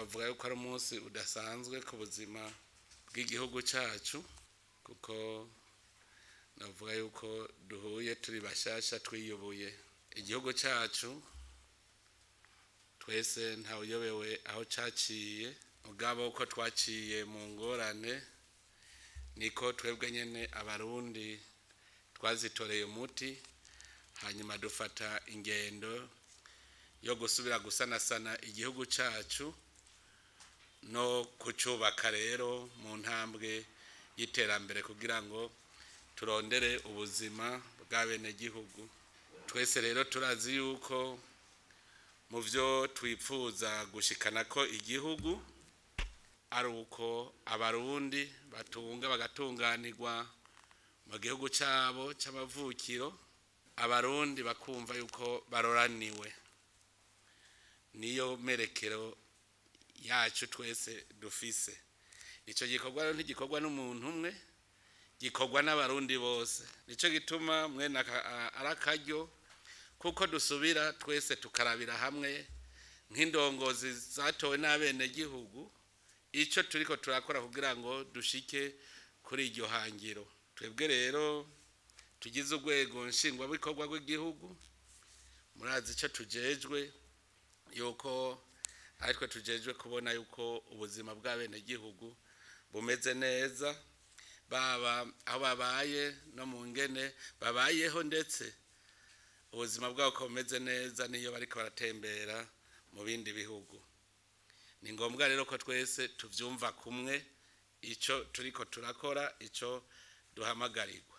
Novuga yuko ari umunsi udasanzwe ku buzima bw'igihugu cyacu, kuko navuga yuko duhuye turi bashasha twiyubuye. Igihugu cyacu twese ntawuyobewe aho caciye, mugabo uko twaciye mu ngorane niko twebwe nyene Abarundi twazitoreye umuti, hanyuma dufata ingendo yo gusubira gusanasana igihugu cyacu no kucubaka rero mu ntambwe y'iterambere kugira ngo turondere ubuzima bw'abenegihugu. Twese rero turazi yuko mu byo twipfuza gushikana ko igihugu ari uko Abarundi batunga bagatunganirwa mu gihugu cyabo cy'amavukiro, Abarundi bakumva yuko baroraniwe. Niyo merekero yacu twese dufise. Icyo gikorwa rero ntigikorwa n'umuntu umwe, gikorwa n'Abarundi bose. Nicyo gituma mwene ari akaryo kuko dusubira twese tukarabira hamwe nk'indongozi zatowe n'abenegihugu icyo turiko turakora kugira ngo dushike kuri iryo hangiro. Twebwe rero tugize urwego nshingwabikorwa rw'igihugu, murazi icyo tujejwe, yuko aritwe tujejwe kubona yuko ubuzima bw'abenegihugu bumeze neza, baba aho babaye no mu ngene babayeho, ndetse ubuzima bwabo ko bumeze neza niyo bariko baratembera mu bindi bihugu. Ni ngombwa rero ko twese tuvyumva kumwe ico turiko turakora, ico duhamagarirwa.